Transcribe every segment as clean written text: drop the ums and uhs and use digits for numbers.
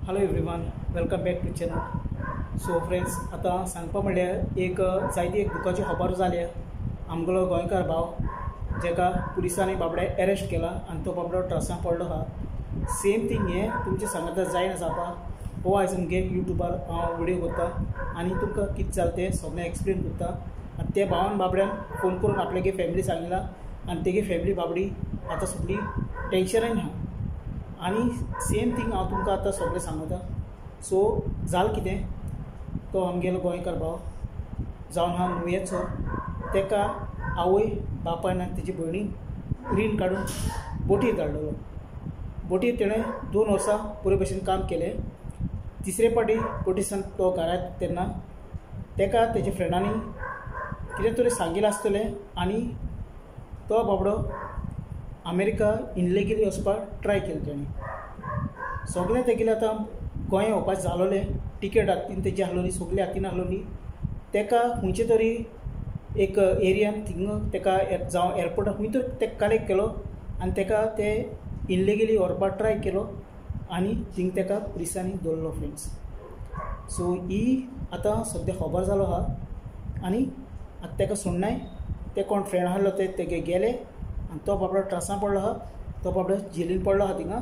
Hello everyone, welcome back to channel. So friends, आतां सांगपा म्हणल्यार एक जायती एक दुखाची खबर जाल्या. आमगेलो गोंयकार भाव जेका पुलिसांनी बाबडे अरेस्ट केला आनी तो बाबडो ट्रसान पडलो आहा. सेम थींग हें तुमचे सांगता जायना जावपा. हो आयज मुगे यूट्यूबार हांव व्हिडियो करता आनी तुमकां कितें जालें तें सगळें एक्सप्लेन करता. आनी त्या भावान बाबड्यान फोन करून आपल्यागे फॅमिली सांगिला आनी तेगे फॅमिली बाबडी आतां सगळी टेंशनान आहा. आनी सेम थींग हांव तुमकां आतां सगळें सांगता. सो जालें कितें, तो आमगेलो गोंयकार भाव जावन आहा नुवेचो, तेका आवय बापायन आनी तेजी भयणीन रीण काडून बोटीर धाडलेलो. बोटीर तेणें 2 वर्सां बरे भशेन काम केलें. तिसरे पाटी बोटीसान तो घरा तेन्ना तेका तेजे फ्रेंडांनी कितें तरी सांगिलां आसतलें आनी तो बाबडो अमेरिका इनलिगली वचपाक ट्राय केलें तेणें. सगळें तेगेलें आतां गोंया वचपाचें जालोलें, टिकेट हातीन तेजी आहलोली, सगळी हातीन आहलोली. तेका खंयचे तरी एक एरियान थिंगा तेका जावं एअरपोर्टार खंय तरी तेका कलेक्ट केलो आनी तेका ते इनलिगली व्हरपाक ट्राय केलो आनी थिंग तेका पुलिसांनी दवरलो फ्रेंड्स. सो ही आतां सद्या खबर जालो आहा आनी आतां तेका सोडनाय. ते कोण फ्रेंड आहलो ते तेगे गेले आनी तो बाबडो ट्रासान पडलो आहा, तो बाबडो जेलीन पडलो आहा थिंगा.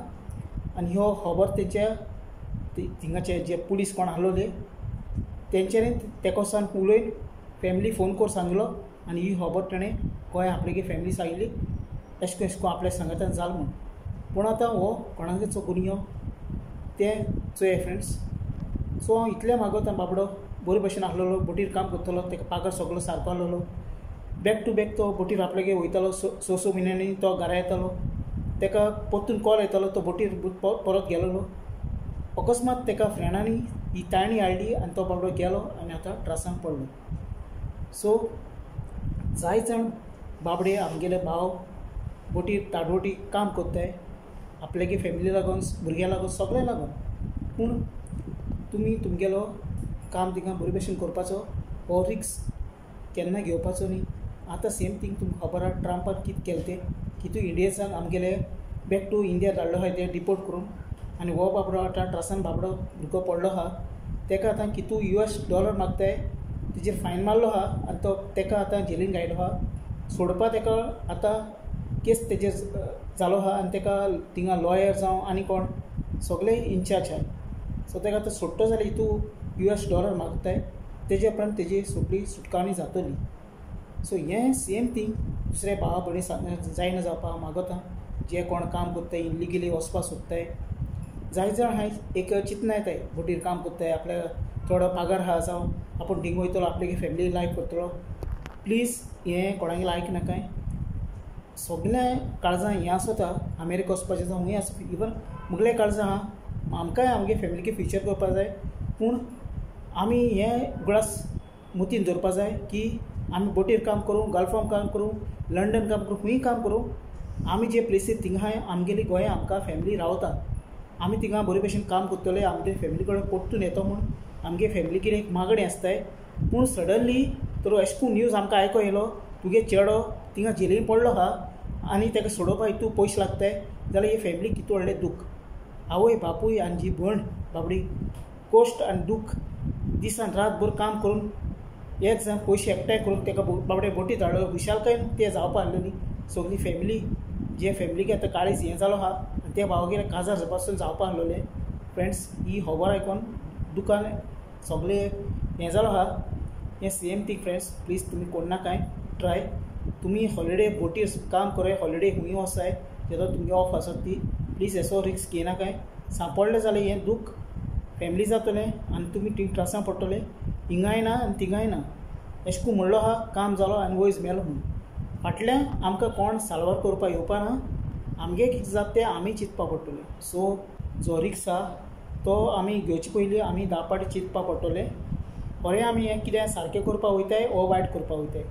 आनी ह्यो खबर तेंच्या थिंगाचे जे पुलीस कोण आहलोले तेंच्यांनी तेका वचून उलयन फॅमिली फोन करून सांगलो आनी ही खबर तेणें गोंया आपल्यागे फॅमिली सांगिल्ली एशें करून एशें करून आपल्या सांगातान जालें म्हूण. पूण आतां हो कोणाचो गुन्यांव तें चोया फ्रेंड्स. सो हांव इतलें मागोता, बाबडो बरे भशेन आहलोलो, बोटीर काम करतलो, तेका पागार सगळो सारको आहलोलो. बॅक टू बॅक तो बोटीर आपल्यागे वयतालो, 6 म्हयन्यांनी तो घरा येतालो. तेका परतून कॉल येतालो, तो बोटीर परत गेलोलो. अकस्मात तेका फ्रेंडांनी ही ताणी हाडली आनी तो बाबडो गेलो आनी आतां ट्रासान पडलो. सो जाय जाण बाबडे आमगेले भाव बोटीर ताडवटी काम करताय आपल्यागे फॅमिली लागून, भुरग्यां लागून, सगळें लागून. पूण तुमी तुमगेलो काम थिंगा बरे भशेन करपाचो, हो रिक्स केन्ना घेवपाचो न्ही. आतां सेम थींग तुमकां खबर आहा ट्रंपान कितें केलें तें, कितू इंडियेसान आमगेले बॅक टू इंडिया धाडलो आहा ते डिपोर्ट करून. आनी हो बाबडो आतां ट्रासान बाबडो भुरगो पडलो आहा. तेका आतां कितू US dollar मागताय, तेजेर फायन मारलो आहा आनी तो तेका आतां जेलीन घायलो आहा. सोडपा तेका आतां केस तेजेर जालो आहा आनी तेका थिंगा लॉयर जावं आनी कोण सगळे इन्चार्ज आहा. सो तेका आतां सोडटो जाल्यार हितू US dollar मागताय, तेजे उपरांत तेजी सगळी सुटकाणी जातली. सो हें सेम थींग दुसरे भावा भयणी जायना जावपा मागता. जे कोण काम करताय इनलिगली वचपाक सोदताय, जाय जाण हांवें एक चिंतना येताय बोटीर काम करताय, आपल्या थोडो पागार आहा जावं आपूण थिंग वयतलो, आपले फॅमिली लायक करतलो. प्लीज हें कोणागेर लायक नाकाय. सगळें काळजां हें आसता अमेरिका वचपाचें जावं हूंय आसा, इवन मुगले काळजां आहा, आमकांय आमगे फॅमिलीक फ्युचर करपाक जाय. पूण आमी हें उगडास मतीन दवरपा जाय की आमी बोटीर काम करूं, गल्फान काम करूं, लंडन काम करूं, खूंय काम करूं, आमी जे प्लेसीर थिंगा आमगेली गोंया आमकां फॅमिली रावता, आमी थिंगा बरे भशेन काम करतले, आमगे फॅमिली कडेन परतून येता म्हूण आमगे फॅमिलीक एक मागणी आसताय. पूण सडनली तर अशें करून न्यूज आमकां आयको येयलो तुगे चेडो थिंगा जेलीन पडलो आहा आनी तेका सोडोवपाक हितू पयशे लागताय जाल्यार ही फॅमिलीक कितू व्हडलें दूख. आवय बापूय आनी जी भयण बाबडी कश्ट आनी दूख दिसान रातभर काम करून एक जाण पयशे एकठांय करून तेका बाबडे बोटीर धाडलो. खुशालकायेन ते जावपा आहलोली सगळी फॅमिली, जे फॅमिलीक आतां काळीज हें जालो आहा आनी त्या भावागेर काजार पासून जावपा आहलोलें. फ्रेंड्स, ही खबर आयकोन दुकान सगळें हें जालो आहा. हें सेम थींग फ्रेंड्स, प्लीज तुमी कोण नाकाय ट्राय. तुमी हॉलिडे बोटीर काम कराय, हॉलिडे खूंय वचाय जेदो तुमगे ऑफ आसत ती, प्लीज असो रिक्स घेयनाकाय. सांपडलें जाल्यार हें दूख फॅमिली जातलें आनी तुमी थिंग ट्रासान पडटले, हिंगाय ना आनी थिंगाय ना. एशें करून म्हणलो आहा काम जालो आनी वयज मेलो म्हूण. फाटल्यान आमकां कोण साल्वार करपाक येवपा ना, आमगे कितें जाता तें आमी चिंतपा पडटलें. सो जो रिक्स आहा तो आमी घेवचे पयलीं आमी 10 पाटी चिंतपा पडटलें. बरें आमी हें कितें सारकें करपाक वयताय वो वायट करपाक वयताय.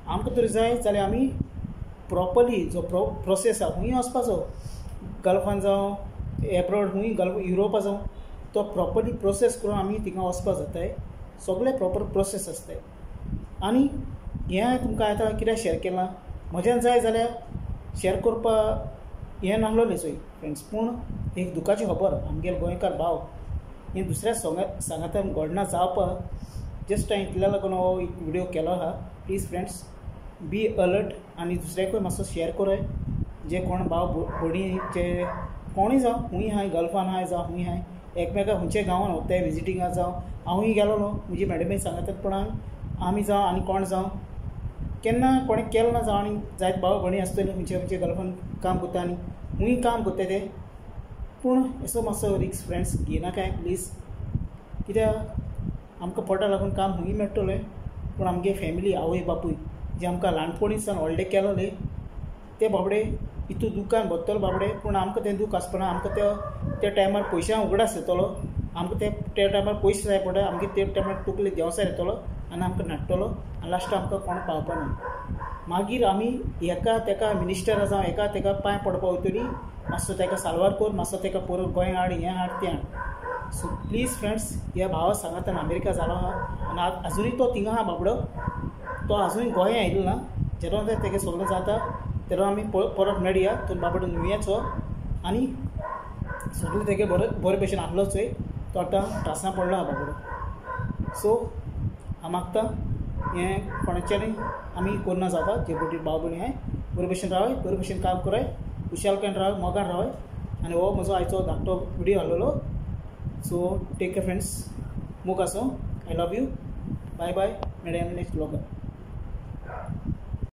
आमकां तर जाय जाल्यार आमी प्रोपरली जो प्रोसेस आहा खूंय वचपाचो, गल्फान जावं एब्रोड खूंय गल्फ युरोपा जावं, तो प्रोपरली प्रोसेस करून आमी थिंगा वचपाक जाताय. सगळें प्रोपर प्रोसेस आसताय. आनी हें हांवें तुमकां आतां कित्याक शेर केलां, म्हज्यान जाय जाल्यार शेर करपाक हें नासलोलें चोय फ्रेंड्स. पूण एक दुखाची खबर आमगेलो गोंयकार भाव हें दुसऱ्या सांगातान घडना जावपाक जस्ट हांवें इतल्या लागून हो व्हिडियो केलो आहा. प्लीज फ्रेंड्स बी अलर्ट आनी दुसऱ्याकूय मातसो शेअर कराय, जे कोण भाव भयणी जे कोणूय जावं, खूंय आहाय गल्फान आहाय जावं खूंय आहाय, एकमेका खंयच्या गांवान वताय विजिटिंगा जावं, हांवूय गेलोलो म्हजी मॅडमी सांगतात, पूण आमी जावं आनी कोण जावं केन्ना कोणें केलें ना जावं. आनी जायत भाव भयणी आसतली खंयचे खंयचे गल्फान काम करता आनी खूंय काम करता ते, पूण असो मातसो रिस्क फ्रेंड्स घेयनाकाय प्लीज. कित्याक आमकां पोटा लागून काम खूंय मेळटलें, पूण आमगे फॅमिली आवय बापूय जे आमकां ल्हानपणी सावन व्हडलें केलोलें ते बाबडे इतू दुकान भरतलो बाबडे, पूण आमकां तें दूख आसपना. आमकां त्या टायमार पयशां उगडास येतलो, आमकां ते टायमार पयशे जाय पडटा, आमगे ते टायमार तकली देंवसार येतलो आनी आमकां नाडटलो आनी लास्टाक आमकां कोण पावपा ना. मागीर आमी एका तेका मिनिस्टरा जावं एका तेका पांय पडपा वयतली, मातसो तेका साल्वार कर, मातसो तेका परत गोंय हाड, हें हाड तें हाड. सो प्लीज फ्रेंड्स, ह्या भावा सांगातान अमेरिका जालो आहा आनी आजुनूय तो थिंगा आहा बाबडो, तो आजुनूय गोंया आयलो ना. जेन्ना तेगे सगळें जाता तेन्ना आमी परत मेळया, तो बाबडो न्हूयाचो आनी सगळें तेगे बरे भशेन आहलो चोय, तो आतां त्रासां पडलो आहा बाबडो. सो हांव मागता हें कोणाच्यानूय आमी कोन्ना जावपाक, जे बोटी भाव भयणी आहाय बरे भशेन रावय, बरे भशेन काम कराय, खुशालकायेन रावय, मोगान रावय. आनी हो म्हजो आयचो धाकटो व्हिडियो आहलोलो. सो टेक केर फ्रेंड्स, मोग आसूं, I love you, bye bye, मेळया नेक्स्ट व्लॉगान.